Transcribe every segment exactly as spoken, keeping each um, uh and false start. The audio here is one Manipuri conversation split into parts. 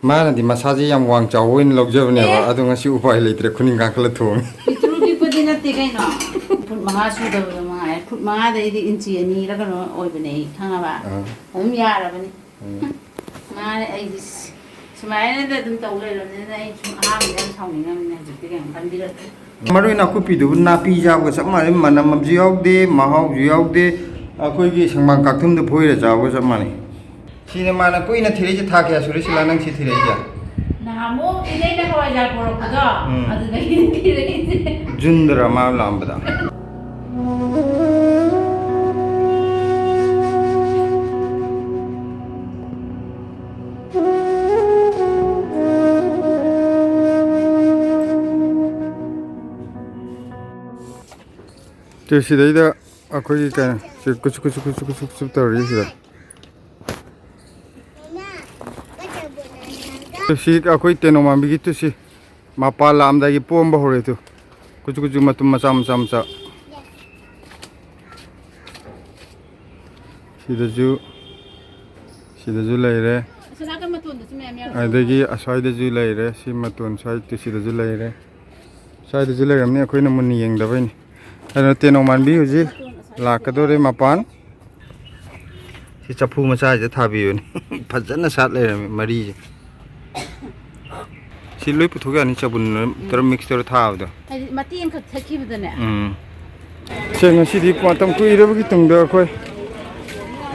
ꯃꯥꯅꯗꯤ ꯃꯁꯥꯁꯦ ꯌꯥꯝ ꯋꯥꯡ ꯆꯥꯎꯕ ꯑꯣꯏꯅ ꯂꯧꯖꯕꯅꯦꯕ, ꯑꯦ꯫ ꯑꯗꯣ ꯉꯁꯤ ꯎꯄꯥꯏ ꯂꯩꯇ꯭ꯔꯦ, ꯈꯨꯅꯤꯡ ꯀꯥꯡꯈꯠꯂ ꯊꯣꯡꯉꯦ꯫ ꯄꯤꯛꯇ꯭ꯔꯨ ꯄꯤꯛꯄꯗꯤ ꯅꯠꯇꯦ ꯀꯩꯅꯣ꯫ ꯐꯨꯠ ꯃꯉꯥ ꯁꯨꯗꯕꯗꯣ ꯃꯉꯥꯏꯔꯦ꯫ ꯐꯨꯠ ꯃꯉꯥꯗꯩꯗꯤ ꯏꯟꯆꯤ ꯑꯅꯤꯔ ꯀꯩꯅꯣ ꯑꯣꯏꯕꯅꯦ ꯑꯩ, ꯈꯪꯉꯕ? ꯑꯥ꯫ ꯑꯗꯨꯝ ꯌꯥꯔꯕꯅꯤ꯫ ꯎꯝ꯫ ꯃꯥꯅꯦ, ꯑꯩꯗꯤ ꯁꯨꯃꯥꯏꯅꯗ ꯑꯗꯨꯝ ꯇꯧ ꯂꯩꯔꯕꯅꯤꯅ ꯑꯩ ꯁꯨꯝ ꯑꯍꯥꯟꯕꯗ ꯌꯥꯝ ꯁꯥꯎꯅꯤꯡꯉꯝꯅꯦ, ꯍꯧꯖꯤꯛꯇꯤ ꯀꯩꯝ ꯈꯟꯕꯤꯔꯛꯇ꯭ꯔꯦ꯫ ꯃꯔꯣꯏ ꯅꯥꯀꯨꯞꯄꯤꯗꯨꯕꯨ ꯅꯥꯄꯤ ꯆꯥꯕꯒ ꯆꯞ ꯃꯥꯟꯅꯩ, ꯃꯅꯝ ꯑꯃꯁꯨ ꯌꯥꯎꯗꯦ, ꯃꯍꯥꯎꯁꯨ ꯌꯥꯎꯗꯦ꯫ ꯑꯩꯈꯣꯏꯒꯤ ꯁꯪꯕꯥꯡ ꯀꯥꯛꯊꯨꯝꯗ ꯐꯣꯏꯔ ꯆꯥꯕꯒ ꯆꯞ ꯃꯥꯟꯅꯩ꯫ ꯁꯤꯅꯦ ꯃꯥꯅ ꯀꯨꯏꯅ ꯊꯤꯔꯛꯏꯁꯦ꯫ ꯊꯥ ꯀꯌꯥ ꯁꯨꯔꯦ ꯁꯤꯂꯥ ꯅꯪ ꯁꯤ ꯊꯤꯔꯛꯏꯁꯦ? ꯅꯍꯥꯟꯃꯨꯛ ꯏꯅꯦꯅ ꯍꯋꯥꯏꯖꯥꯔ ꯄꯣꯔꯛꯄꯗꯣ, ꯎꯝ꯫ ꯑꯗꯨꯗꯒꯤ ꯊꯤꯔꯛꯏꯁꯦ꯫ ꯖꯨꯟꯗꯔ ꯃꯥ ꯂꯥꯛꯑꯝꯕꯗ? ꯇꯨ ꯁꯤꯗꯩꯗ ꯑꯩꯈꯣꯏꯒꯤ ꯀꯩꯅꯣ ꯁꯤ ꯀꯨꯆꯨ ꯀꯨꯆꯨ ꯀꯨꯆꯨ ꯀꯨꯆꯨ ꯀꯨꯆꯨ ꯇꯧꯔꯤ ꯁꯤꯗ꯫ ꯇꯨ ꯁꯤ ꯑꯩꯈꯣꯏ ꯇꯦꯅꯧ ꯃꯥꯟꯕꯤꯒꯤ ꯇꯨ ꯁꯤ ꯃꯄꯥꯟ ꯂꯥꯛꯑꯝꯗꯥꯏꯒꯤ ꯄꯣꯝꯕ ꯍꯧꯔꯦ ꯇꯨ꯫ ꯀꯨꯆꯨ ꯀꯨꯆꯨ ꯃꯇꯨꯝ ꯃꯆꯥ ꯃꯆꯥ ꯃꯆꯥ꯫ ꯁꯤꯗꯁꯨ, ꯁꯤꯗꯁꯨ ꯂꯩꯔꯦ꯫ ꯑꯁꯣꯝ ꯅꯥꯀꯟ ꯃꯇꯣꯟꯗꯁꯨ ꯃꯌꯥꯝ ꯌꯥꯎꯔꯤ꯫ ꯑꯗꯒꯤ ꯑꯁ꯭ꯋꯥꯏꯗꯁꯨ ꯂꯩꯔꯦ꯫ ꯁꯤ ꯃꯇꯣꯟ ꯁ꯭ꯋꯥꯏꯗ ꯁꯤꯗꯁꯨ ꯂꯩꯔꯦ꯫ ꯁ꯭ꯋꯥꯏꯗꯁꯨ ꯂꯩꯔꯝꯅꯤ, ꯑꯩꯈꯣꯏꯅ ꯃꯨꯟꯅ ꯌꯦꯡꯗꯕꯩꯅꯤ꯫ ꯑꯗꯨꯅ ꯇꯦꯅꯧ ꯃꯥꯟꯕꯤ ꯍꯧꯖꯤꯛ ꯂꯥꯛꯀꯗꯧꯔꯦ ꯃꯄꯥꯟ꯫ ꯁꯤ ꯆꯐꯨ ꯃꯆꯥꯁꯤꯗ ꯊꯥꯕꯤꯕꯅꯤ꯫ ꯐꯖꯅ ꯁꯥꯠ ꯂꯩꯔꯝꯃꯤ ꯃꯔꯤꯁꯦ꯫ ꯁꯤ ꯂꯣꯏ ꯄꯨꯊꯣꯛ ꯌꯥꯅꯤ, ꯆꯕꯨꯟ ꯇꯔꯥ ꯃꯤꯛꯁ ꯇꯧꯔ ꯊꯥꯕꯗꯣ꯫ ꯍꯥꯏꯗꯤ ꯃꯇꯦꯛ ꯑꯃꯈꯛ ꯊꯠꯈꯤꯕꯗꯅꯦ꯫ ꯎꯝ꯫ ꯁꯦ, ꯉꯁꯤꯗꯤ ꯃꯇꯝ ꯀꯨꯏꯔꯕꯒꯤ ꯇꯨꯡꯗ ꯑꯩꯈꯣꯏ,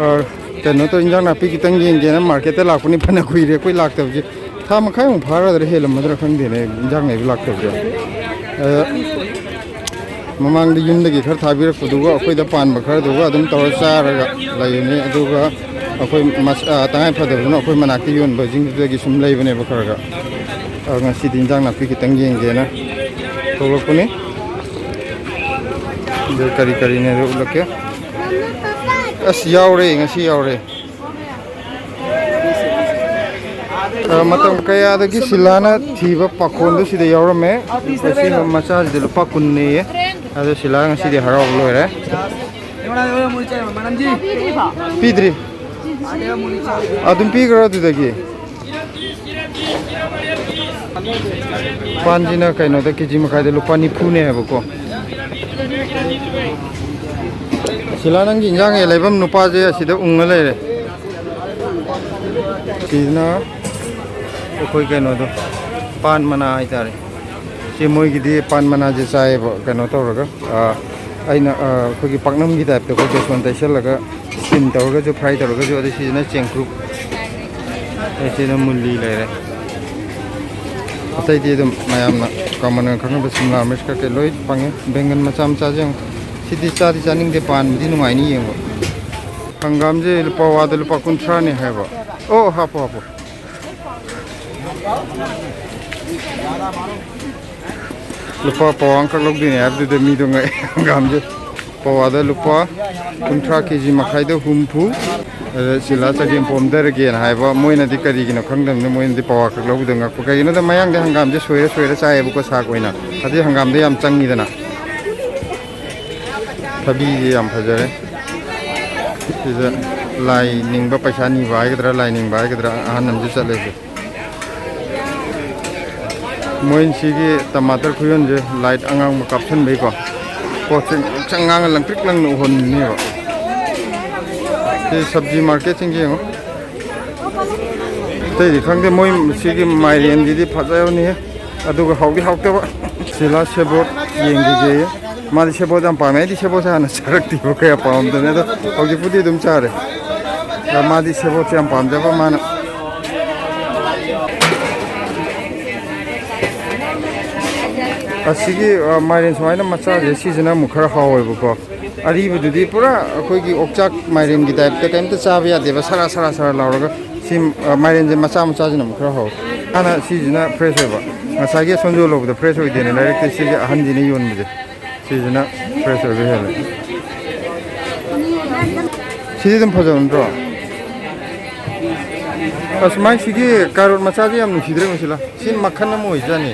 ꯑ, ꯀꯩꯅꯣ ꯇꯧ, ꯏꯟꯖꯥꯡ ꯅꯥꯄꯤ ꯈꯤꯇꯪ ꯌꯦꯡꯒꯦꯅ ꯃꯥꯔꯀꯦꯠꯇ ꯂꯥꯛꯄꯅꯤ꯫ ꯐꯅ ꯀꯨꯏꯔꯦ ꯑꯩꯈꯣꯏ ꯂꯥꯛꯇꯕꯁꯦ꯫ ꯊꯥ ꯃꯈꯥꯏꯃꯨꯛ ꯐꯥꯔꯗ꯭ꯔꯥ ꯍꯦꯜꯂꯝꯃꯗ꯭ꯔꯥ ꯈꯪꯗꯦꯅꯦ, ꯏꯟꯖꯥꯡ ꯂꯩꯕ ꯂꯥꯛꯇꯕꯁꯦ꯫ ꯑ, ꯃꯃꯥꯡꯗ ꯌꯨꯝꯗꯒꯤ ꯈꯔ ꯊꯥꯕꯤꯔꯛꯄꯗꯨꯒ ꯑꯩꯈꯣꯏꯗ ꯄꯥꯟꯕ ꯈꯔꯗꯨꯒ ꯑꯗꯨꯝ ꯇꯧꯔ ꯆꯥꯔꯒ ꯂꯩꯕꯅꯤ꯫ ꯑꯗꯨꯒ ꯑꯩꯈꯣꯏ ꯃꯁ-, ꯑ, ꯇꯉꯥꯏ ꯐꯗꯕꯗꯨꯅ ꯑꯩꯈꯣꯏ ꯃꯅꯥꯛꯇ ꯌꯣꯟꯕꯁꯤꯡꯗꯨꯗꯒꯤ ꯁꯨꯝ ꯂꯩꯕꯅꯦꯕ ꯈꯔ ꯈꯔ꯫ ꯑ, ꯉꯁꯤꯗꯤ ꯏꯟꯖꯥꯡ ꯅꯥꯄꯤ ꯈꯤꯇꯪ ꯌꯦꯡꯒꯦꯅ ꯊꯣꯛꯂꯛꯄꯅꯤ꯫ ꯑꯗꯨ ꯀꯔꯤ ꯀꯔꯤꯅꯦꯗꯣ ꯎꯠꯂꯛꯀꯦ꯫ ꯑꯁ, ꯌꯥꯎꯔꯦ, ꯉꯁꯤ ꯌꯥꯎꯔꯦ꯫ ꯑ, ꯃꯇꯝ ꯀꯌꯥꯗꯒꯤ ꯁꯤꯂꯥꯅ ꯊꯤꯕ ꯄꯥꯈꯣꯟꯗꯨ ꯁꯤꯗ ꯌꯥꯎꯔꯝꯃꯦ꯫ ꯃꯁꯤ ꯃꯆꯥꯁꯤꯗ ꯂꯨꯄꯥ ꯀꯨꯟꯅꯦꯌꯦ꯫ ꯑꯗꯣ ꯁꯤꯂꯥ ꯉꯁꯤꯗꯤ ꯍꯔꯥꯎꯕ ꯂꯣꯏꯔꯦ꯫ ꯄꯤꯗ꯭ꯔꯤ꯫ ꯑꯗꯨꯝ ꯄꯤꯈ꯭ꯔꯣ ꯑꯗꯨꯗꯒꯤ꯫ ꯄꯥꯟꯁꯤꯅ ꯀꯩꯅꯣꯗ ꯀꯦ ꯖꯤ ꯃꯈꯥꯏꯗ ꯂꯨꯄꯥ ꯅꯤꯐꯨꯅꯦ ꯍꯥꯏꯕꯀꯣ꯫ ꯁꯤꯂꯥ, ꯅꯪꯒꯤ ꯏꯟꯖꯥꯡ ꯍꯦꯛ ꯂꯩꯐꯝ ꯅꯨꯄꯥꯁꯦ ꯑꯁꯤꯗ ꯎꯪꯉ ꯂꯩꯔꯦ꯫ ꯁꯤꯁꯤꯅ ꯑꯩꯈꯣꯏ ꯀꯩꯅꯣꯗꯣ, ꯄꯥꯟ ꯃꯅꯥ ꯍꯥꯏꯇꯥꯔꯦ꯫ ꯁꯤ ꯃꯣꯏꯒꯤꯗꯤ ꯄꯥꯟ ꯃꯅꯥꯁꯦ ꯆꯥꯏꯌꯦꯕ, ꯀꯩꯅꯣ ꯇꯧꯔꯒ, ꯑꯥ, ꯑꯩꯅ, ꯑꯥ, ꯑꯩꯈꯣꯏꯒꯤ ꯄꯥꯛꯅꯝꯒꯤ ꯇꯥꯏꯞꯇ ꯑꯩꯈꯣꯏ ꯕꯦꯁꯣꯟ ꯇꯩꯁꯜꯂꯒ ꯁ꯭ꯇꯤꯝ ꯇꯧꯔꯒꯁꯨ, ꯐ꯭ꯔꯥꯏ ꯇꯧꯔꯒꯁꯨ꯫ ꯑꯗꯩ ꯁꯤꯁꯤꯅ ꯆꯦꯡꯀ꯭ꯔꯨꯞ, ꯑꯗꯩ ꯁꯤꯅ ꯃꯨꯂꯤ ꯂꯩꯔꯦ꯫ ꯑꯇꯩꯗꯤ ꯑꯗꯨꯝ ꯃꯌꯥꯝꯅ ꯀꯃꯟ ꯑꯣꯏꯅ ꯈꯪꯅꯕ ꯁꯤꯝꯂꯥ ꯃꯤꯔꯆ ꯀꯩꯀꯩ ꯂꯣꯏ ꯐꯪꯉꯦ꯫ ꯕꯦꯡꯒꯟ ꯃꯆꯥ ꯃꯆꯥꯁꯦ ꯌꯦꯡꯉꯨ꯫ ꯁꯤꯗꯤ ꯆꯥꯗꯤ ꯆꯥꯅꯤꯡꯗꯦ, ꯄꯥꯟꯕꯗꯤ ꯅꯨꯡꯉꯥꯏꯅꯤ ꯌꯦꯡꯕ꯫ ꯍꯪꯒꯥꯝꯁꯦ ꯂꯨꯄꯥ ꯋꯥꯗ ꯂꯨꯄꯥ ꯀꯨꯟꯊ꯭ꯔꯥꯅꯦ ꯍꯥꯏꯕ꯫ ꯑꯣ, ꯍꯥꯞꯄꯣ, ꯍꯥꯞꯄꯣ꯫ ꯂꯨꯄꯥ ꯄꯋꯥ ꯑꯃꯈꯛ ꯂꯧꯗꯣꯏꯅꯦ ꯍꯥꯏꯕꯗꯨꯗ ꯃꯤꯗꯣ ꯉꯛꯑꯦ꯫ ꯍꯪꯒꯥꯝꯁꯦ ꯄꯋꯥꯗ ꯂꯨꯄꯥ ꯀꯨꯟꯊ꯭ꯔꯥ, ꯀꯦ ꯖꯤ ꯃꯈꯥꯏꯗ ꯍꯨꯝꯐꯨ꯫ ꯑꯗ ꯁꯤꯂꯥ ꯆꯒꯦꯝ ꯄꯣꯝꯊꯔꯒꯦꯅ ꯍꯥꯏꯕ꯫ ꯃꯣꯏꯅꯗꯤ ꯀꯔꯤꯒꯤꯅꯣ ꯈꯪꯗꯕꯅꯤꯅ, ꯃꯣꯏꯅꯗꯤ ꯄꯋꯥ ꯈꯛ ꯂꯧꯕꯗ ꯉꯛꯄ꯫ ꯀꯩꯒꯤꯅꯣꯗ ꯃꯌꯥꯡꯗꯤ ꯍꯪꯒꯥꯝꯁꯦ ꯁꯣꯏꯔ ꯁꯣꯏꯔ ꯆꯥꯏꯌꯦꯕꯀꯣ, ꯁꯥꯛ ꯑꯣꯏꯅ꯫ ꯑꯗꯨꯗꯤ ꯍꯪꯒꯥꯝꯗ ꯌꯥꯝ ꯆꯪꯉꯤꯗꯅ꯫ ꯊꯕꯤꯁꯦ ꯌꯥꯝ ꯐꯖꯔꯦ꯫ ꯁꯤꯗ ꯂꯥꯏ ꯅꯤꯡꯕ, ꯄꯩꯁꯥ ꯅꯤꯕ ꯍꯥꯏꯒꯗ꯭ꯔꯥ, ꯂꯥꯏ ꯅꯤꯡꯕ ꯍꯥꯏꯒꯗ꯭ꯔꯥ, ꯑꯍꯟ ꯑꯃꯁꯨ ꯆꯠꯂꯦ ꯁꯤꯗ꯫ ꯃꯣꯏ ꯁꯤꯒꯤ ꯇꯃꯥꯇꯔ ꯈꯨꯌꯣꯟꯁꯦ ꯂꯥꯏꯠ ꯑꯉꯥꯡꯕ ꯀꯥꯞꯁꯟꯕꯩꯀꯣ, ꯄꯣꯠꯁꯦ ꯉꯥꯡꯁꯪ ꯉꯥꯡꯉ ꯂꯪꯇ꯭ꯔꯤꯛ ꯂꯪꯅ ꯎꯍꯟꯕꯅꯦꯕ꯫ ꯁꯤ ꯁꯕꯖꯤ ꯃꯥꯔꯀꯦꯠꯁꯤꯡꯁꯦ ꯌꯦꯡꯉꯣ꯫ ꯑꯇꯩꯗꯤ ꯈꯪꯗꯦ, ꯃꯣꯏ ꯁꯤꯒꯤ ꯃꯥꯏꯔꯦꯟꯁꯤꯗꯤ ꯐꯖꯕꯅꯤꯍꯦ꯫ ꯑꯗꯨꯒ ꯍꯥꯎꯗꯤ ꯍꯥꯎꯇꯕ꯫ ꯁꯤꯂꯥ ꯁꯦꯕꯣꯠ ꯌꯦꯡꯈꯤꯒꯦ꯫ ꯃꯥꯗꯤ ꯁꯦꯕꯣꯠ ꯌꯥꯝ ꯄꯥꯝꯃꯦ꯫ ꯑꯩꯗꯤ ꯁꯦꯕꯣꯠꯁꯦ ꯍꯥꯟꯅ ꯆꯥꯔꯛꯇꯦꯕ, ꯀꯌꯥ ꯄꯥꯝꯗꯕꯅꯦ꯫ ꯑꯗꯣ ꯍꯧꯖꯤꯛꯄꯨꯗꯤ ꯑꯗꯨꯝ ꯆꯥꯔꯦ꯫ ꯑꯗ ꯃꯥꯗꯤ ꯁꯦꯕꯣꯠꯁꯦ ꯌꯥꯝ ꯄꯥꯝꯖꯕ ꯃꯥꯅ꯫ ꯑꯁꯤꯒꯤ, ꯑ, ꯃꯥꯏꯔꯦꯟ ꯁꯨꯃꯥꯏꯅ ꯃꯆꯥꯁꯦ, ꯁꯤꯁꯤꯅ ꯑꯃꯨꯛ ꯈꯔ ꯍꯥꯎꯋꯦꯕꯀꯣ꯫ ꯑꯔꯤꯕꯗꯨꯗꯤ ꯄꯨꯔꯥ ꯑꯩꯈꯣꯏꯒꯤ ꯑꯣꯛꯆꯥꯛ ꯃꯥꯏꯔꯦꯟꯒꯤ ꯇꯥꯏꯞꯇ ꯀꯩꯝꯇ ꯆꯥꯕ ꯌꯥꯗꯦꯕ, ꯁꯔꯥ ꯁꯔꯥ ꯁꯔꯥ ꯂꯥꯎꯔꯒ꯫ ꯁꯤ, ꯑ, ꯃꯥꯏꯔꯦꯟꯁꯦ ꯃꯆꯥ ꯃꯆꯥꯁꯤꯅ ꯑꯃꯨꯛ ꯈꯔ ꯍꯥꯎꯋꯦ꯫ ꯍꯥꯟꯅ ꯁꯤꯁꯤꯅ ꯐ꯭ꯔꯦꯁ ꯑꯣꯏꯕ, ꯉꯁꯥꯏꯒꯤ ꯑꯁꯣꯝꯗ ꯌꯣꯜꯍꯧꯕꯗꯣ ꯐ꯭ꯔꯦꯁ ꯑꯣꯏꯗꯦꯅ ꯂꯩꯔꯛꯇꯦ, ꯁꯤꯒꯤ ꯑꯍꯟꯁꯤꯅ ꯌꯣꯟꯕꯁꯦ꯫ ꯁꯤꯁꯤꯅ ꯐ꯭ꯔꯦꯁ ꯑꯣꯏꯕ ꯍꯦꯜꯂꯦ꯫ ꯁꯤꯗꯤ ꯑꯗꯨꯝ ꯐꯖꯕ ꯅꯠꯇ꯭ꯔꯣ? ꯑꯁ, ꯃꯥꯏ ꯁꯤꯒꯤ ꯀꯥꯔꯣꯠ ꯃꯆꯥꯁꯦ ꯌꯥꯝ ꯅꯨꯡꯁꯤꯗ꯭ꯔꯦ ꯃꯁꯤꯂꯥ꯫ ꯁꯤ ꯃꯈꯜ ꯑꯃ ꯑꯣꯏꯖꯥꯠꯅꯤ꯫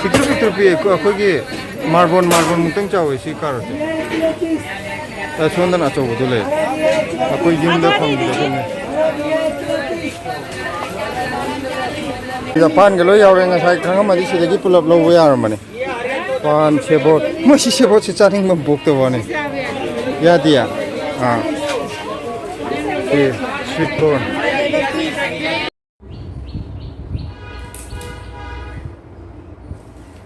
ꯄꯤꯛꯇ꯭ꯔꯨ ꯄꯤꯛꯇ꯭ꯔꯨ ꯄꯤꯛꯑꯦ꯫ ꯑꯩꯈꯣꯏꯒꯤ ꯃꯥꯔꯕꯣꯟ, ꯃꯥꯔꯕꯣꯟ ꯃꯨꯛꯇꯪ ꯆꯥꯎꯋꯦ ꯁꯤ ꯀꯥꯔꯣꯠꯁꯦ꯫ ꯑ, ꯁꯣꯝꯗꯅ ꯑꯆꯧꯕꯗꯣ ꯂꯩ꯫ ꯑꯩꯈꯣꯏ ꯌꯨꯝꯗ ꯐꯪꯕꯗꯣ ꯑꯗꯨꯅꯦ꯫ ꯁꯤꯗ ꯄꯥꯟꯒ ꯂꯣꯏ ꯌꯥꯎꯔꯦ꯫ ꯉꯁꯥꯏ ꯈꯪꯉꯝꯃꯗꯤ ꯁꯤꯗꯒꯤ ꯄꯨꯂꯞ ꯂꯧꯕ ꯌꯥꯔꯝꯕꯅꯦ꯫ ꯄꯥꯟ, ꯁꯦꯕꯣꯠ꯫ ꯃꯣꯏ ꯁꯤ ꯁꯦꯕꯣꯠꯁꯤ ꯆꯥꯅꯤꯡꯕ ꯑꯃ ꯄꯣꯛꯇꯕ ꯋꯥꯅꯤ꯫ ꯌꯥꯗꯤꯌꯦ? ꯑꯥ꯫ ꯁꯤ sweet corn꯫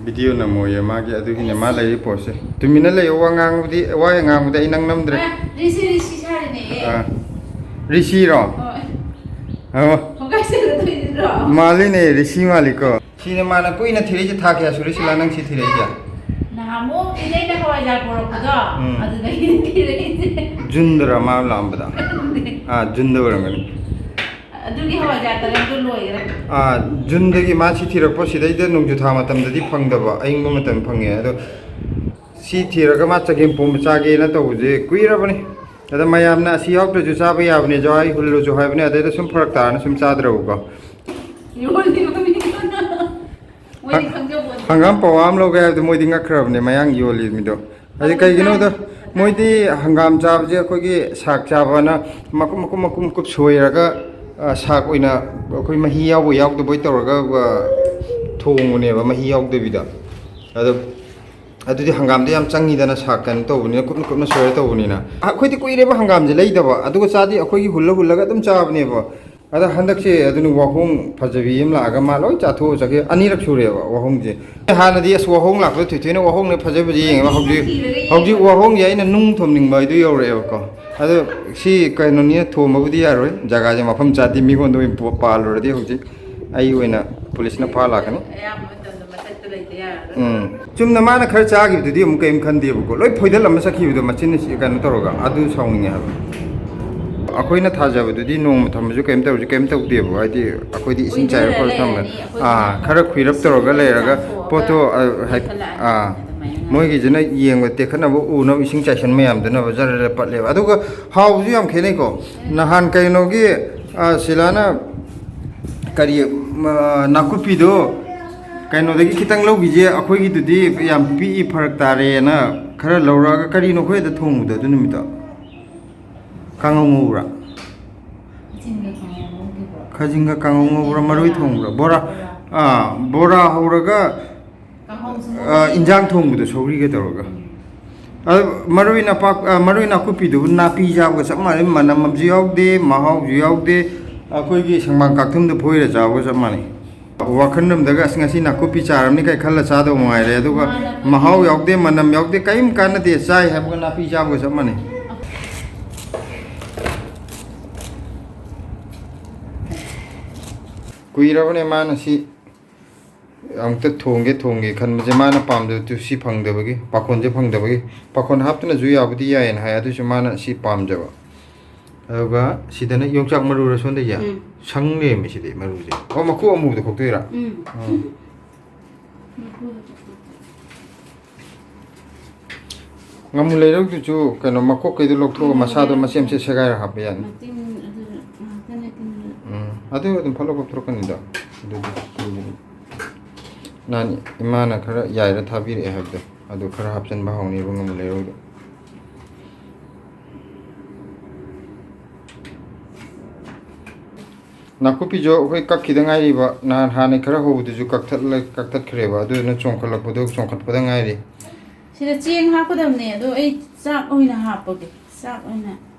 ꯚꯤꯗꯤꯑꯣ ꯅꯝꯃꯣꯏꯌꯦ ꯃꯥꯒꯤ, ꯑꯗꯨꯒꯤꯅꯦ ꯃꯥ ꯂꯩꯔꯤ ꯄꯣꯠꯁꯦ꯫ ꯇꯨꯃꯤꯟꯅ ꯂꯩꯌꯣ, ꯋꯥ ꯉꯥꯡꯕꯗꯤ, ꯋꯥ ꯍꯦꯛ ꯉꯥꯡꯕꯗꯤ ꯑꯩ ꯅꯪ ꯅꯝꯗ꯭ꯔꯦ꯫ ꯑꯦ, ꯔꯤꯁꯤ, ꯔꯤꯁꯤ ꯁꯥꯔꯤꯅꯦ꯫ ꯑꯥ꯫ ꯔꯤꯁꯤꯔꯣ? ꯍꯣꯏ꯫ ꯑꯣ꯫ ꯈꯣꯡꯒꯥꯏ ꯁꯦꯠꯂꯗꯣꯏ ꯅꯠꯇ꯭ꯔꯣ? ꯃꯥꯜꯂꯤꯅꯦ, ꯔꯤꯁꯤ ꯃꯥꯜꯂꯤꯀꯣ꯫ ꯁꯤꯅꯦ ꯃꯥꯅ ꯀꯨꯏꯅ ꯊꯤꯔꯛꯏꯁꯦ, ꯊꯥ ꯀꯌꯥ ꯁꯨꯔꯦ ꯁꯤꯂꯥ ꯅꯪ ꯁꯤ ꯊꯤꯔꯛꯏꯁꯦ? ꯅꯍꯥꯟꯃꯨꯛ ꯏꯅꯦꯅ ꯍꯋꯥꯏꯖꯥꯔ ꯄꯣꯔꯛꯄꯗꯣ, ꯎꯝ꯫ ꯑꯗꯨꯗꯒꯤꯅꯦ ꯊꯤꯔꯛꯏꯁꯦ꯫ ꯖꯨꯟꯗꯔ ꯃꯥ ꯂꯥꯛꯑꯝꯕꯗ? ꯈꯪꯗꯦ꯫ ꯑꯥ, ꯖꯨꯟꯗ ꯑꯣꯏꯔꯝꯒꯅꯤ꯫ ꯑꯗꯨꯒꯤ ꯍꯋꯥꯏꯖꯥꯔ ꯇꯔꯪꯗꯣ ꯂꯣꯏꯈ꯭ꯔꯦ꯫ ꯑꯥ, ꯖꯨꯟꯗꯒꯤ ꯃꯥ ꯁꯤ ꯊꯤꯔꯛꯄ, ꯁꯤꯗꯩꯗ ꯅꯣꯡꯖꯨ ꯊꯥ ꯃꯇꯝꯗꯗꯤ ꯐꯪꯗꯕ, ꯑꯌꯤꯡꯕ ꯃꯇꯝ ꯐꯪꯉꯦ꯫ ꯑꯗꯣ ꯁꯤ ꯊꯤꯔꯒ ꯃꯥ ꯆꯒꯦꯝꯄꯣꯝꯕ ꯆꯥꯒꯦꯅ ꯇꯧꯕꯁꯦ ꯀꯨꯏꯔꯕꯅꯤ꯫ ꯑꯗ ꯃꯌꯥꯝꯅ ꯑꯁꯤ ꯌꯥꯎꯗ꯭ꯔꯁꯨ ꯆꯥꯕ ꯌꯥꯕꯅꯦ, ꯖꯋꯥꯏ ꯍꯨꯜꯂꯨꯁꯨ ꯍꯥꯏꯕꯅꯦ, ꯑꯗꯩꯗ ꯁꯨꯝ ꯐꯔꯛ ꯇꯥꯔꯅ ꯁꯨꯝ ꯆꯥꯗ꯭ꯔꯕꯀꯣ꯫ ꯌꯣꯜꯂꯤꯕ ꯃꯤꯗꯨꯅ ꯃꯣꯏꯗꯤ ꯈꯪꯖꯄꯣꯠꯇꯦ꯫ ꯍꯪꯒꯥꯝ ꯄꯋꯥ ꯑꯃ ꯂꯧꯒꯦ ꯍꯥꯏꯕꯗ ꯃꯣꯏꯗꯤ ꯉꯛꯈ꯭ꯔꯕꯅꯦ, ꯃꯌꯥꯡ ꯌꯣꯜꯂꯤ ꯃꯤꯗꯣ꯫ ꯍꯥꯏꯗꯤ ꯀꯩꯒꯤꯅꯣꯗ ꯃꯣꯏꯗꯤ ꯍꯪꯒꯥꯝ ꯆꯥꯕꯁꯦ ꯑꯩꯈꯣꯏꯒꯤ ꯁꯥꯛ ꯆꯥꯕꯅ ꯃꯀꯨꯞ ꯃꯀꯨꯞ ꯃꯀꯨꯞ ꯃꯀꯨꯞ ꯁꯣꯏꯔꯒ, ꯑ, ꯁꯥꯛ ꯑꯣꯏꯅ ꯑꯩꯈꯣꯏ ꯃꯍꯤ ꯌꯥꯎꯕ ꯌꯥꯎꯗꯕꯣꯏ ꯇꯧꯔꯒ, ꯑ, ꯊꯣꯡꯕꯅꯦꯕ ꯃꯍꯤ ꯌꯥꯎꯗꯕꯤꯗ꯫ ꯑꯗꯣ ꯑꯗꯨꯗꯤ ꯍꯪꯒꯥꯝꯗꯣ ꯌꯥꯝ ꯆꯪꯉꯤꯗꯅ, ꯁꯥꯛ ꯀꯩꯅꯣ ꯇꯧꯕꯅꯤꯅ, ꯀꯨꯞꯅ ꯀꯨꯞꯅ ꯁꯣꯏꯔ ꯇꯧꯕꯅꯤꯅ꯫ ꯑꯩꯈꯣꯏꯗꯤ ꯀꯨꯏꯔꯦꯕ ꯍꯪꯒꯥꯝꯁꯦ ꯂꯩꯗꯕ, ꯑꯗꯨꯒ ꯆꯥꯗꯤ ꯑꯩꯈꯣꯏꯒꯤ ꯍꯨꯜꯂ ꯍꯨꯜꯂꯒ ꯑꯗꯨꯝ ꯆꯥꯕꯅꯦꯕ꯫ ꯑꯗ ꯍꯟꯗꯛꯁꯦ ꯑꯗꯨꯅ ꯋꯥꯍꯣꯡ ꯐꯖꯕꯤ ꯑꯃ ꯂꯥꯛꯑꯒ ꯃꯥ ꯂꯣꯏ ꯆꯥꯊꯣꯛꯑ ꯆꯠꯈꯤ꯫ ꯑꯅꯤꯔꯛ ꯁꯨꯔꯦꯕ ꯋꯥꯍꯣꯡꯁꯦ꯫ ꯍꯥꯟꯅꯗꯤ ꯑꯁ ꯋꯥꯍꯣꯡ ꯂꯥꯛꯄꯗ ꯊꯣꯏꯊꯣꯏꯅ ꯋꯥꯍꯣꯡꯅ ꯐꯖ ꯐꯖ ꯌꯦꯡꯉꯦꯕ꯫ ꯍꯧꯖꯤꯛ, ꯍꯧꯖꯤꯛ ꯋꯥꯍꯣꯡꯁꯦ ꯑꯩꯅ ꯅꯨꯡ ꯊꯣꯝꯅꯤꯡꯕ ꯍꯥꯏꯗꯨ ꯌꯧꯔꯛꯑꯦꯕꯀꯣ꯫ ꯑꯗꯣ ꯁꯤ ꯀꯩꯅꯣꯅꯤꯅ ꯊꯣꯝꯕꯕꯨꯗꯤ ꯌꯥꯔꯣꯏ, ꯖꯒꯥꯁꯦ ꯃꯐꯝ ꯆꯥꯗꯦ꯫ ꯃꯤꯉꯣꯟꯗ ꯑꯣꯏꯅ ꯄꯣ-, ꯄꯥꯜꯂꯨꯔꯗꯤ ꯍꯧꯖꯤꯛ ꯑꯩ ꯑꯣꯏꯅ ꯄꯨꯂꯤꯁꯅ ꯐꯥ ꯂꯥꯛꯀꯅꯤ꯫ ꯑꯌꯥꯝꯕ ꯃꯇꯝꯗ ꯃꯊꯛꯇ ꯂꯩꯇ ꯌꯥꯔꯔꯣꯏ꯫ ꯎꯝ꯫ ꯆꯨꯝꯅ ꯃꯥꯅ ꯈꯔ ꯆꯥꯈꯤꯕꯗꯨꯗꯤ ꯑꯃꯨꯛ ꯀꯔꯤꯝ ꯈꯟꯗꯦꯕꯀꯣ꯫ ꯂꯣꯏ ꯐꯣꯏꯗꯠꯂꯝꯃ ꯆꯠꯈꯤꯕꯗꯣ ꯃꯆꯤꯟꯅ ꯁꯤ-, ꯀꯩꯅꯣ ꯇꯧꯔꯒ, ꯑꯗꯨ ꯁꯥꯎꯅꯤꯡꯉꯦ ꯍꯥꯏꯕ꯫ ꯑꯩꯈꯣꯏꯅ ꯊꯥꯖꯕꯗꯨꯗꯤ ꯅꯣꯡꯃ ꯊꯝꯕꯁꯨ ꯀꯔꯤꯝ ꯇꯧꯔꯁꯨ ꯀꯔꯤꯝ ꯇꯧꯗꯦꯕ꯫ ꯍꯥꯏꯗꯤ ꯑꯩꯈꯣꯏꯗꯤ ꯏꯁꯤꯡ ꯆꯥꯏꯔ ꯈꯣꯠꯂ ꯊꯝꯕ꯫ ꯑꯥ, ꯈꯔ ꯈꯨꯏꯔꯞ ꯇꯧꯔꯒ ꯂꯩꯔꯒ ꯄꯣꯠꯇꯣ, ꯑ, ꯍꯥꯏ-, ꯑꯥ, ꯃꯣꯏꯒꯤꯁꯤꯅ ꯌꯦꯡꯕ ꯇꯦꯛꯈꯠꯅꯕ ꯎꯅꯕ ꯏꯁꯤꯡ ꯆꯥꯏꯁꯟ ꯃꯌꯥꯝꯗꯨꯅꯕ ꯖꯔ ꯖꯔ ꯄꯠꯂꯦꯕ꯫ ꯑꯗꯨꯒ ꯍꯥꯎꯕꯁꯨ ꯌꯥꯝ ꯈꯦꯠꯅꯩꯀꯣ꯫ ꯅꯍꯥꯟ ꯀꯩꯅꯣꯒꯤ, ꯑ, ꯁꯤꯂꯥꯅ ꯀꯔꯤ, ꯃ-, ꯅꯥꯀꯨꯞꯄꯤꯗꯣ ꯀꯩꯅꯣꯗꯒꯤ ꯈꯤꯇꯪ ꯂꯧꯈꯤꯁꯦ, ꯑꯩꯈꯣꯏꯒꯤꯗꯨꯗꯤ ꯌꯥꯝ ꯄꯤꯛꯏ, ꯐꯔꯛ ꯇꯥꯔꯦꯅ ꯈꯔ ꯂꯧꯔꯛꯑꯒ, ꯀꯔꯤꯅꯣ ꯑꯩꯈꯣꯏꯗ ꯊꯣꯡꯕꯗꯣ ꯑꯗꯨ ꯅꯨꯃꯤꯠꯇꯣ? ꯀꯥꯡꯉꯧ ꯉꯧꯕ꯭ꯔꯥ? ꯈꯥꯖꯤꯡꯒ ꯀꯥꯡꯉꯧ ꯉꯧꯕ꯭ꯔꯥ? ꯃꯔꯣꯏ ꯊꯣꯡꯕ꯭ꯔꯥ? ꯕꯣꯔꯥ꯫ ꯑꯥ, ꯕꯣꯔꯥ ꯍꯧꯔꯒ, ꯀꯥꯡꯍꯧꯁꯨ ꯑꯥ, ꯉꯧꯕ꯫ ꯏꯟꯖꯥꯡ ꯊꯣꯡꯕꯗꯣ ꯁꯧꯒ꯭ꯔꯤꯒ ꯇꯧꯔꯒ꯫ ꯎꯝ꯫ ꯑꯗꯣ ꯃꯔꯣꯏ ꯅꯄꯥꯛ-, ꯑꯥ, ꯃꯔꯣꯏ ꯅꯥꯀꯨꯞꯄꯤꯗꯨꯕꯨ ꯅꯥꯄꯤ ꯆꯥꯕꯒ ꯆꯞ ꯃꯥꯟꯅꯩ, ꯃꯅꯝ ꯑꯃꯁꯨ ꯌꯥꯎꯗꯦ, ꯃꯍꯥꯎꯁꯨ ꯌꯥꯎꯗꯦ꯫ ꯑꯩꯈꯣꯏꯒꯤ ꯁꯪꯕꯥꯡ ꯀꯥꯛꯊꯨꯝꯗ ꯐꯣꯏꯔ ꯆꯥꯕꯒ ꯆꯞ ꯃꯥꯟꯅꯩ꯫ ꯋꯥꯈꯜ ꯑꯃꯗꯒ "ꯑꯁ, ꯉꯁꯤ ꯅꯥꯀꯨꯞꯄꯤ ꯆꯥꯔꯕꯅꯤ" ꯀꯥꯏ ꯈꯜꯂ ꯆꯥꯗꯧ ꯃꯉꯥꯏꯔꯦ꯫ ꯑꯗꯨꯒ ꯃꯥꯅ ꯃꯍꯥꯎ ꯌꯥꯎꯗꯦ, ꯃꯅꯝ ꯌꯥꯎꯗꯦ, ꯀꯔꯤꯝ ꯀꯥꯟꯅꯗꯦ, ꯆꯥꯏ ꯍꯥꯏꯕꯒ ꯅꯥꯄꯤ ꯆꯥꯕꯒ ꯆꯞ ꯃꯥꯟꯅꯩ꯫ ꯀꯨꯏꯔꯕꯅꯦ ꯃꯥꯅ ꯁꯤ ꯑꯃꯨꯛꯇ ꯊꯣꯡꯒꯦ, ꯊꯣꯡꯒꯦ ꯈꯟꯕꯁꯦ꯫ ꯃꯥꯅ ꯄꯥꯝꯖꯕꯗꯨ ꯁꯤ ꯐꯪꯗꯕꯒꯤ, ꯄꯥꯈꯣꯟꯁꯦ ꯐꯪꯗꯕꯒꯤ꯫ ꯄꯥꯈꯣꯟ ꯍꯥꯞꯇꯅꯁꯨ ꯌꯥꯕꯨꯗꯤ ꯌꯥꯏꯌꯦꯅ ꯍꯥꯏ, ꯑꯗꯨꯁꯨ ꯃꯥꯅ ꯁꯤ ꯄꯥꯝꯖꯕ꯫ ꯑꯗꯨꯒ ꯁꯤꯗꯅ ꯌꯣꯡꯆꯥꯛ ꯃꯔꯨꯔ ꯁꯣꯟꯗꯩꯁꯦ? ꯎꯝ꯫ ꯁꯪ ꯂꯩꯔꯝꯃꯤ ꯁꯤꯗꯤ ꯃꯔꯨꯁꯦ꯫ ꯑꯣ, ꯃꯀꯨ ꯑꯃꯨꯕꯗꯣ ꯈꯣꯛꯇꯣꯏꯔꯥ? ꯎꯝ꯫ ꯎꯝ꯫ ꯃꯀꯨ ꯍꯥꯞꯄꯛꯄ꯫ ꯉꯥꯃꯨ ꯂꯩꯔꯧꯗꯨꯁꯨ ꯀꯩꯅꯣ ꯃꯀꯣꯛ ꯀꯩꯗꯣ ꯂꯧꯊꯣꯛꯑꯒ ꯎꯝ, ꯃꯁꯥꯗꯣ ꯎꯝ, ꯃꯆꯦꯠ ꯎꯝ꯫ ꯃꯆꯦꯠ ꯁꯦꯒꯥꯏꯔ ꯍꯥꯞꯄ ꯌꯥꯅꯤ꯫ ꯃꯇꯤꯟ ꯑꯗꯨ ꯉꯥꯛꯇꯅꯦ ꯇꯤꯟꯗꯨ꯫ ꯎꯝ, ꯑꯗꯨ ꯑꯗꯨꯝ ꯐꯠ ꯂꯧꯊꯣꯛꯄꯤꯔꯛꯀꯅꯤꯗ꯫ ꯑꯗꯨꯗꯤ, ꯑꯗꯨꯗꯤ ꯅꯍꯥꯟ ꯏꯃꯥꯅ ꯈꯔ ꯌꯥꯏꯔ ꯊꯥꯕꯤꯔꯛꯑꯦ ꯍꯥꯏꯕꯗꯣ, ꯑꯗꯨ ꯈꯔ ꯍꯥꯞꯆꯤꯟꯕ ꯍꯧꯅꯦꯕ ꯉꯥꯃꯨ ꯂꯩꯔꯧꯗꯣ꯫ ꯅꯥꯀꯨꯞꯄꯤꯁꯨ ꯑꯩꯈꯣꯏ ꯀꯛꯈꯤꯗ ꯉꯥꯏꯔꯤꯕ, ꯅꯍꯥꯟ ꯍꯥꯟꯅ ꯈꯔ ꯍꯧꯕꯗꯨꯁꯨ ꯀꯛꯊꯠꯂ-, ꯀꯛꯊꯠꯈ꯭ꯔꯦꯕ, ꯑꯗꯨꯗꯨꯅ ꯆꯣꯡꯈꯠꯂꯛꯄꯗꯣ, ꯆꯣꯡꯈꯠꯄꯗ ꯉꯥꯏꯔꯤ꯫ ꯁꯤꯗ ꯆꯦꯡ ꯍꯥꯞꯀꯗꯕꯅꯦ, ꯑꯗꯣ ꯑꯩ ꯆꯥꯛ ꯑꯣꯏꯅ ꯍꯥꯞꯄꯒꯦ꯫ ꯆꯥꯛ ꯑꯣꯏꯅ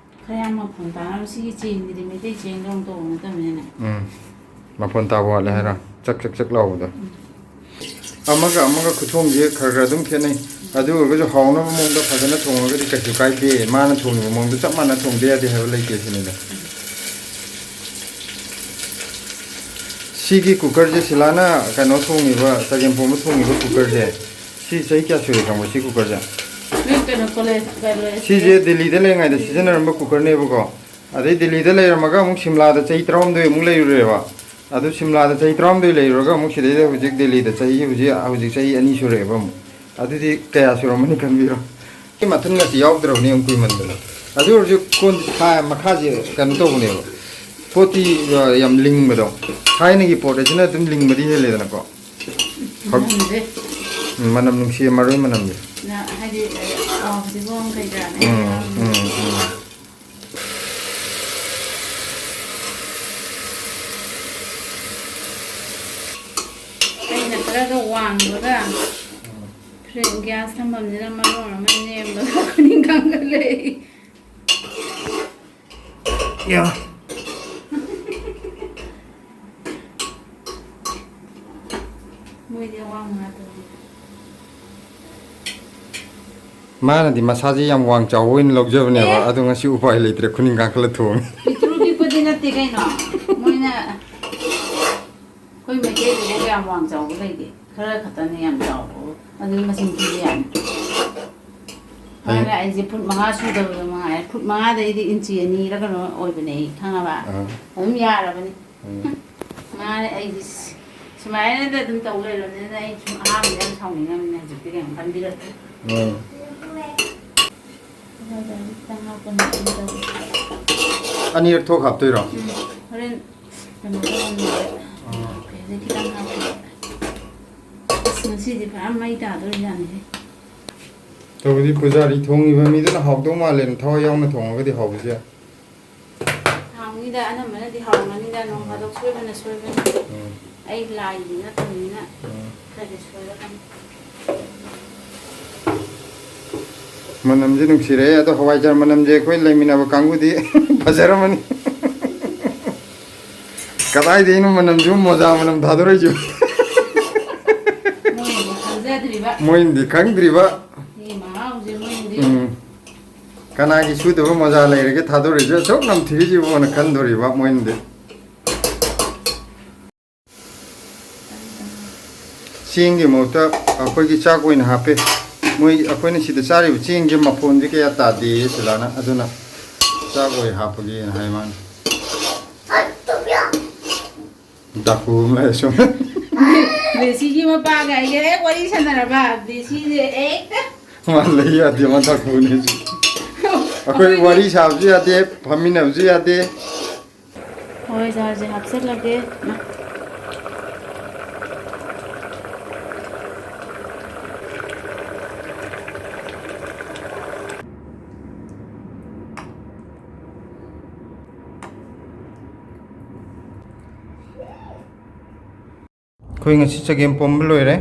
ꯈꯔ ꯌꯥꯝ ꯃꯐꯝ ꯇꯥꯅꯕ꯫ ꯁꯤꯒꯤ ꯆꯦꯡꯁꯤꯗꯤ ꯃꯩꯇꯩ ꯆꯦꯡꯗꯧꯅ ꯇꯧꯕ ꯅꯠꯇꯕꯅꯤꯅꯅꯦ꯫ ꯎꯝ꯫ ꯃꯐꯣꯟ ꯇꯥꯕ ꯋꯥꯠꯂꯦ ꯍꯥꯏꯔꯣ? ꯎꯝ꯫ ꯆꯛ ꯆꯛ ꯆꯛ ꯂꯥꯎꯕꯗꯣ꯫ ꯎꯝ꯫ ꯑꯃꯒ ꯑꯃꯒ ꯈꯨꯊꯣꯡꯁꯦ ꯈꯔ ꯈꯔ ꯑꯗꯨꯝ ꯈꯦꯠꯅꯩ꯫ ꯑꯗꯨ ꯑꯣꯏꯔꯒꯁꯨ ꯍꯥꯎꯅꯕ ꯃꯑꯣꯡꯗ ꯐꯖꯅ ꯊꯣꯡꯉꯒꯗꯤ ꯀꯩꯁꯨ ꯀꯥꯏꯗꯦ꯫ ꯃꯥꯅ ꯊꯣꯡꯉꯤꯕ ꯃꯑꯣꯡꯗ ꯆꯞ ꯃꯥꯟꯅ ꯊꯣꯡꯗ ꯌꯥꯗꯦ ꯍꯥꯏꯕ ꯂꯩꯇꯦ ꯁꯤꯅꯤꯗ꯫ ꯁꯤꯒꯤ ꯀꯨꯀꯔꯁꯦ, ꯁꯤꯂꯥꯅ ꯀꯩꯅꯣ ꯊꯣꯡꯉꯤꯕ, ꯆꯒꯦꯝꯄꯣꯝꯕ ꯊꯣꯡꯉꯤꯕ ꯀꯨꯀꯔꯁꯦ, ꯁꯤ ꯆꯍꯤ ꯀꯌꯥ ꯁꯨꯔꯦ ꯈꯪꯕ꯭ꯔꯥ, ꯁꯤ ꯀꯨꯀꯔꯁꯦ? ꯅꯣꯏ ꯀꯩꯅꯣ ꯀꯣꯂꯦꯖ ꯀꯩꯅꯣ ꯁꯤꯁꯦ ꯗꯤꯜꯂꯤꯗ ꯂꯩꯔꯤꯉꯩꯗ ꯁꯤꯖꯤꯟꯅꯔꯝꯕ ꯀꯨꯀꯔꯅꯦꯕꯀꯣ꯫ ꯑꯗꯩ ꯗꯤꯜꯂꯤꯗ ꯂꯩꯔꯝꯃꯒ ꯑꯃꯨꯛ ꯁꯤꯝꯂꯥꯗ ꯆꯍꯤ ꯇꯔꯥꯍꯨꯝꯗꯣꯏ ꯑꯃꯨꯛ ꯂꯩꯔꯨꯔꯦꯕ꯫ ꯑꯗꯨ ꯁꯤꯝꯂꯥꯗ ꯆꯍꯤ ꯇꯔꯥꯍꯨꯝꯗꯣꯏ ꯂꯩꯔꯨꯔꯒ ꯑꯃꯨꯛ ꯁꯤꯗꯩꯗ ꯍꯧꯖꯤꯛ ꯗꯤꯜꯂꯤꯗ ꯆꯍꯤ, ꯍꯧꯖꯤꯛ, ꯍꯧꯖꯤꯛ ꯆꯍꯤ ꯑꯅꯤ ꯁꯨꯔꯛꯑꯦꯕ ꯑꯃꯨꯛ꯫ ꯑꯗꯨꯗꯤ ꯀꯌꯥ ꯁꯨꯔꯝꯃꯅꯤ ꯈꯟꯕꯤꯔꯣ꯫ ꯁꯤ ꯃꯊꯟꯒꯁꯤ ꯌꯥꯎꯗ꯭ꯔꯕꯅꯦ ꯌꯥꯝ ꯀꯨꯏꯃꯟꯗꯅ꯫ ꯑꯗꯨ ꯑꯣꯏꯔꯁꯨ ꯀꯣꯟ ꯊꯥ-, ꯃꯈꯥꯁꯦ ꯀꯩꯅꯣ ꯇꯧꯕꯅꯦꯕ꯫ ꯄꯣꯠꯇꯤ, ꯑ, ꯌꯥꯝ ꯂꯤꯡꯕꯗꯣ꯫ ꯊꯥꯏꯅꯒꯤ ꯄꯣꯠ ꯑꯁꯤꯅ ꯑꯗꯨꯝ ꯂꯤꯡꯕꯗꯤ ꯍꯦꯜꯂꯦꯗꯅꯀꯣ꯫ ꯃꯅꯝꯁꯦ꯫ ꯎꯝ, ꯃꯅꯝ ꯅꯨꯡꯁꯤꯌꯦ, ꯃꯔꯣꯏ ꯃꯅꯝꯁꯦ꯫ ꯅ-, ꯍꯥꯏꯗꯤ, ꯑ, ꯍꯧꯖꯤꯛꯐꯥꯎ ꯀꯩꯗ꯭ꯔꯥꯅꯦ? ꯎꯝ, ꯎꯝ, ꯎꯝ꯫ ꯈꯔꯒ ꯋꯥꯡꯕꯒ꯫ ꯐ꯭ꯔꯦꯟ ꯒ꯭ꯌꯥꯁ ꯊꯝꯐꯝꯁꯤꯅ ꯃꯔꯣꯟ ꯑꯃ ꯅꯦꯝꯕꯒ ꯈꯨꯅꯤꯡ ꯀꯥꯡꯈꯠꯂꯛꯏ꯫ ꯌꯥ꯫ ꯃꯣꯏꯗꯤ ꯑꯋꯥꯡꯕ ꯉꯥꯛꯇꯅꯤ꯫ ꯃꯥꯅꯗꯤ ꯃꯁꯥꯁꯦ ꯌꯥꯝ ꯋꯥꯡ ꯆꯥꯎꯕ ꯑꯣꯏꯅ ꯂꯧꯖꯕꯅꯦꯕ, ꯑꯦ꯫ ꯑꯗꯣ ꯉꯁꯤ ꯎꯄꯥꯏ ꯂꯩꯇ꯭ꯔꯦ, ꯈꯨꯅꯤꯡ ꯀꯥꯡꯈꯠꯂ ꯊꯣꯡꯉꯦ꯫ ꯄꯤꯛꯇ꯭ꯔꯨ ꯄꯤꯛꯄꯗꯤ ꯅꯠꯇꯦ ꯀꯩꯅꯣ꯫ ꯃꯣꯏꯅ, ꯑꯩꯈꯣꯏ ꯃꯩꯇꯩꯗꯕꯨ ꯀꯌꯥꯝ ꯋꯥꯡ ꯆꯥꯎꯕ ꯂꯩꯒꯦ? ꯈꯔ ꯈꯛꯇꯅꯦ ꯌꯥꯝ ꯆꯥꯎꯕ꯫ ꯑꯗꯨ ꯃꯁꯤꯡ ꯊꯤꯕ ꯌꯥꯅꯤ꯫ ꯍꯌꯦꯡ ꯃꯥꯅ ꯑꯩꯁꯦ ꯐꯨꯠ ꯃꯉꯥ ꯁꯨꯗꯕꯗꯣ ꯃꯉꯥꯏꯔꯦ꯫ ꯐꯨꯠ ꯃꯉꯥꯗꯩꯗꯤ ꯏꯟꯆꯤ ꯑꯅꯤꯔ ꯀꯩꯅꯣ ꯑꯣꯏꯕꯅꯦ ꯑꯩ, ꯈꯪꯉꯕ? ꯑꯥ꯫ ꯑꯗꯨꯝ ꯌꯥꯔꯕꯅꯤ꯫ ꯎꯝ꯫ ꯃꯥꯅꯦ, ꯑꯩꯗꯤ ꯁꯨꯃꯥꯏꯅꯗ ꯑꯗꯨꯝ ꯇꯧ ꯂꯩꯔꯕꯅꯤꯅ ꯑꯩ ꯁꯨꯝ ꯑꯍꯥꯟꯕꯗ ꯌꯥꯝ ꯁꯥꯎꯅꯤꯡꯉꯝꯃꯤꯅꯦ, ꯍꯧꯖꯤꯛꯇꯤ ꯀꯩꯝ ꯈꯟꯕꯤꯔꯛꯇ꯭ꯔꯦ꯫ ꯎꯝ꯫ ꯈꯤꯇꯪ ꯍꯥꯞꯄꯅꯤ ꯑꯗꯨꯝ ꯇꯧꯔꯦ꯫ ꯑꯅꯤꯔꯛ ꯊꯣꯛ ꯍꯥꯞꯇꯣꯏꯔꯣ? ꯎꯝ, ꯍꯣꯔꯦꯟ ꯀꯩꯅꯣ ꯇꯧꯔꯝꯗꯥꯏꯗ꯫ ꯑꯥ꯫ ꯍꯥꯞꯀꯦ꯫ ꯑꯗꯩ ꯈꯤꯇꯪ ꯍꯥꯞꯀꯦ꯫ ꯑꯁ, ꯉꯁꯤꯗꯤ ꯐꯖꯅ ꯃꯩ ꯇꯥꯗꯣꯔꯤꯖꯥꯠꯅꯤꯍꯦ꯫ ꯇꯧꯕꯗꯤ ꯄꯨꯖꯥꯔꯤ ꯊꯣꯡꯉꯤꯕ ꯃꯤꯗꯨꯅ ꯍꯥꯎꯗꯧ ꯃꯥꯜꯂꯦꯅ ꯊꯋꯥꯏ ꯌꯥꯎꯅ ꯊꯣꯡꯉꯒꯗꯤ ꯍꯥꯎꯕꯁꯨ ꯌꯥꯏ꯫ ꯍꯥꯎꯅꯤꯗ, ꯑꯅꯝꯕꯅꯗꯤ ꯍꯥꯎꯔꯝꯒꯅꯤꯗ, ꯅꯣꯡ ꯐꯥꯗꯣꯛ ꯁꯣꯏꯕꯅ ꯁꯣꯏꯕꯅꯤ꯫ ꯎꯝ꯫ ꯑꯩ ꯂꯥꯏꯗꯤ ꯅꯠꯇꯕꯅꯤꯅ ꯎꯝ꯫ ꯈꯔꯗꯤ ꯁꯣꯏꯔꯛꯀꯅꯤ꯫ ꯃꯅꯝꯁꯦ ꯅꯨꯡꯁꯤꯔꯛꯑꯦ, ꯑꯗꯣ ꯍꯋꯥꯏꯖꯥꯔ ꯃꯅꯝꯁꯦ ꯑꯩꯈꯣꯏ ꯂꯩꯃꯤꯟꯅꯕ ꯀꯥꯡꯕꯨꯗꯤ ꯐꯖꯔꯝꯃꯅꯤ꯫ ꯀꯗꯥꯏꯗꯩꯅꯣ ꯃꯅꯝꯁꯤꯕꯨ, ꯃꯣꯖꯥ ꯃꯅꯝ ꯊꯥꯗꯣꯔꯛꯏꯁꯤꯕꯨ? ꯃꯣꯏꯅꯗꯤ ꯈꯪꯖꯗ꯭ꯔꯤꯕ꯫ ꯃꯣꯏꯅꯗꯤ ꯈꯪꯗ꯭ꯔꯤꯕ꯫ ꯁꯤ ꯃꯍꯥꯎꯁꯦ ꯃꯣꯏꯅꯗꯤ꯫ ꯎꯝ꯫ ꯀꯅꯥꯒꯤ ꯁꯨꯗꯕ ꯃꯣꯖꯥ ꯂꯩꯔꯒꯦ ꯊꯥꯗꯣꯔꯛꯏꯁꯦ ꯑꯁꯨꯛ ꯅꯝꯊꯤꯔꯤꯁꯤꯕꯣꯅ ꯈꯟꯗꯣꯔꯤꯕ ꯃꯣꯏꯅꯗꯤ꯫ ꯆꯦꯡꯒꯤ ꯃꯍꯨꯠꯇ ꯑꯩꯈꯣꯏꯒꯤ ꯆꯥꯛ ꯑꯣꯏꯅ ꯍꯥꯞꯄꯦ꯫ ꯃꯣꯏ, ꯑꯩꯈꯣꯏꯅ ꯁꯤꯗ ꯆꯥꯔꯤꯕ ꯆꯦꯡꯁꯦ ꯃꯐꯣꯟꯁꯦ ꯀꯌꯥ ꯇꯥꯗꯦꯌꯦ ꯁꯤꯂꯥꯅ, ꯑꯗꯨꯅ ꯆꯥꯛ ꯑꯣꯏ ꯍꯥꯞꯄꯒꯦꯅ ꯍꯥꯏ ꯃꯥꯅ꯫ ꯗꯥꯀꯨ ꯑꯃ ꯂꯩꯔꯦ ꯁꯣꯝꯗ꯫ ꯕꯦꯁꯤꯒꯤ ꯃꯄꯥꯒ ꯑꯩꯒ ꯍꯦꯛ ꯋꯥꯔꯤ ꯁꯥꯟꯅꯔꯕ, ꯕꯦꯁꯤꯁꯦ ꯍꯦꯛꯇ꯫ ꯃꯥ ꯂꯩ ꯌꯥꯗꯦ, ꯃꯥ ꯗꯥꯀꯨꯅꯦ ꯍꯧꯖꯤꯛ꯫ ꯑꯩꯈꯣꯏ ꯋꯥꯔꯤ ꯁꯥꯕꯁꯨ ꯌꯥꯗꯦ, ꯐꯝꯃꯤꯟꯅꯕꯁꯨ ꯌꯥꯗꯦ꯫ ꯍꯋꯥꯏꯖꯥꯔꯁꯦ ꯍꯥꯞꯆꯤꯜꯂꯒꯦ꯫ ꯑꯩꯈꯣꯏ ꯉꯁꯤ ꯆꯒꯦꯝ ꯄꯣꯝꯕ ꯂꯣꯏꯔꯦ꯫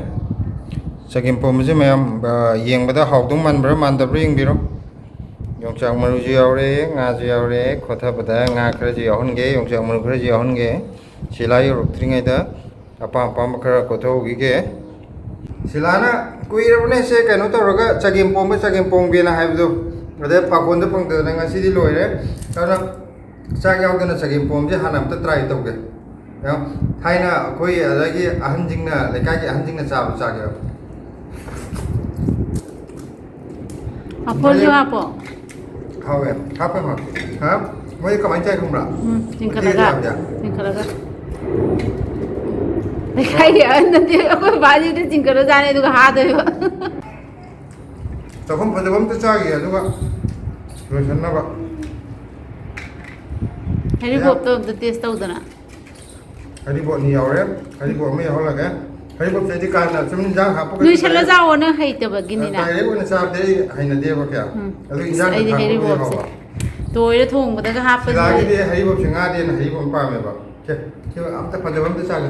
ꯆꯒꯦꯝ ꯄꯣꯝꯕꯁꯦ ꯃꯌꯥꯝ, ꯑ, ꯌꯦꯡꯕꯗ ꯍꯥꯎꯗꯧ ꯃꯥꯟꯕ꯭ꯔꯥ ꯃꯥꯟꯗꯕ꯭ꯔꯥ ꯌꯦꯡꯕꯤꯔꯣ꯫ ꯌꯣꯡꯆꯥꯛ ꯃꯔꯨꯁꯨ ꯌꯥꯎꯔꯦ, ꯉꯥꯁꯨ ꯌꯥꯎꯔꯦ, ꯈꯣꯊꯕꯗ ꯉꯥ ꯈꯔꯁꯨ ꯌꯥꯎꯍꯟꯒꯦ, ꯌꯣꯡꯆꯥꯛ ꯃꯔꯨ ꯈꯔꯁꯨ ꯌꯥꯎꯍꯟꯒꯦ꯫ ꯁꯤꯂꯥ ꯌꯧꯔꯛꯇ꯭ꯔꯤꯉꯩꯗ ꯑꯄꯥꯝ ꯑꯄꯥꯝꯕ ꯈꯔ ꯀꯣꯊꯣꯛꯈꯤꯒꯦ꯫ ꯁꯤꯂꯥꯅ ꯀꯨꯏꯔꯕꯅꯦ ꯁꯦ ꯀꯩꯅꯣ ꯇꯧꯔꯒ ꯆꯒꯦꯝ ꯄꯣꯝꯕ, ꯆꯒꯦꯝ ꯄꯣꯝꯒꯦꯅ ꯍꯥꯏꯕꯗꯣ, ꯑꯗꯩ ꯄꯥꯈꯣꯟꯗ ꯐꯪꯗꯗꯅ ꯉꯁꯤꯗꯤ ꯂꯣꯏꯔꯦ꯫ ꯑꯗꯨꯅ ꯆꯥꯛ ꯌꯥꯎꯗꯅ ꯆꯒꯦꯝ ꯄꯣꯝꯁꯦ ꯍꯥꯟꯅ ꯑꯝꯇ try ꯇꯧꯒꯦ꯫ ꯌꯥꯝ ꯊꯥꯏꯅ ꯑꯩꯈꯣꯏ ꯑꯗꯒꯤ ꯑꯍꯟꯁꯤꯡꯅ, ꯂꯩꯀꯥꯏꯒꯤ ꯑꯍꯟꯁꯤꯡꯅ ꯆꯥꯕ ꯆꯥꯒꯦꯕ꯫ ꯃꯐꯣꯟꯁꯨ ꯃꯣꯏ ꯍꯥꯞꯄꯣ꯫ ꯍꯥꯎꯋꯦ꯫ ꯍꯥꯞꯄꯦ, ꯍꯥꯞꯄꯦ꯫ ꯍꯥ? ꯃꯣꯏ ꯀꯃꯥꯏꯅ ꯆꯥꯏ ꯈꯪꯕ꯭ꯔꯥ? ꯎꯝ, ꯎꯇꯤꯒ ꯆꯤꯡꯈꯠꯂꯒ꯫ ꯆꯥꯕꯁꯦ꯫ ꯆꯤꯡꯈꯠꯂꯒ꯫ ꯂꯩꯀꯥꯏꯒꯤ ꯑꯍꯟ ꯅꯠꯇꯦ, ꯑꯩꯈꯣꯏ ꯕꯥꯁꯤꯗꯤ ꯆꯤꯡꯈꯠꯂꯖꯥꯠꯅꯦ, ꯑꯗꯨꯒ ꯍꯥꯗꯣꯏꯕ꯫ ꯆꯥꯛꯈꯨꯝ ꯐꯖꯕ ꯑꯝꯇ ꯆꯥꯈꯤꯒꯦ, ꯑꯗꯨꯒ ꯂꯣꯏꯁꯟꯅꯕ꯫ ꯍꯩꯔꯤꯕꯣꯞꯇꯣ ꯑꯝꯇ taste ꯇꯧꯗꯅ꯫ ꯍꯩꯔꯤꯕꯣꯞ ꯑꯅꯤ ꯌꯥꯎꯔꯦ, ꯍꯩꯔꯤꯕꯣꯞ ꯑꯃ ꯌꯥꯎꯍꯜꯂꯒꯦ꯫ ꯍꯩꯔꯤꯕꯣꯞꯁꯦ ꯑꯩꯗꯤ ꯀꯥ ꯍꯦꯟꯅ ꯁꯨꯝ ꯏꯟꯖꯥꯡ ꯍꯥꯞꯄꯒ ꯅꯣꯏꯁꯜꯂ ꯆꯥꯎꯋꯣ, ꯅꯪ ꯍꯩꯇꯕꯒꯤꯅꯤꯅ꯫ Direct ꯑꯣꯏꯅ ꯆꯥꯕꯗꯤ ꯑꯩ ꯍꯩꯅꯗꯦꯕ ꯀꯌꯥ꯫ ꯎꯝ꯫ ꯑꯗꯨ ꯑꯁ, ꯏꯟꯖꯥꯡꯗ ꯑꯩꯗꯤ ꯊꯥꯛꯄꯕꯨꯗꯤ ꯍꯩꯔꯤꯕꯣꯞꯁꯦ ꯍꯥꯎꯕ꯫ ꯇꯣꯏꯔ ꯊꯣꯡꯕꯗꯒ ꯍꯥꯞꯄꯁꯤꯅ ꯁꯤꯂꯥꯒꯤꯗꯤ ꯍꯩꯔꯤꯕꯣꯞꯁꯦ ꯉꯥꯗꯩ ꯍꯦꯟꯅ ꯍꯩꯔꯤꯕꯣꯞ ꯄꯥꯝꯃꯦꯕ꯫ ꯁꯦ, ꯁꯤ ꯑꯝꯇ ꯐꯖꯕ ꯑꯝꯇ ꯆꯥꯒꯦ꯫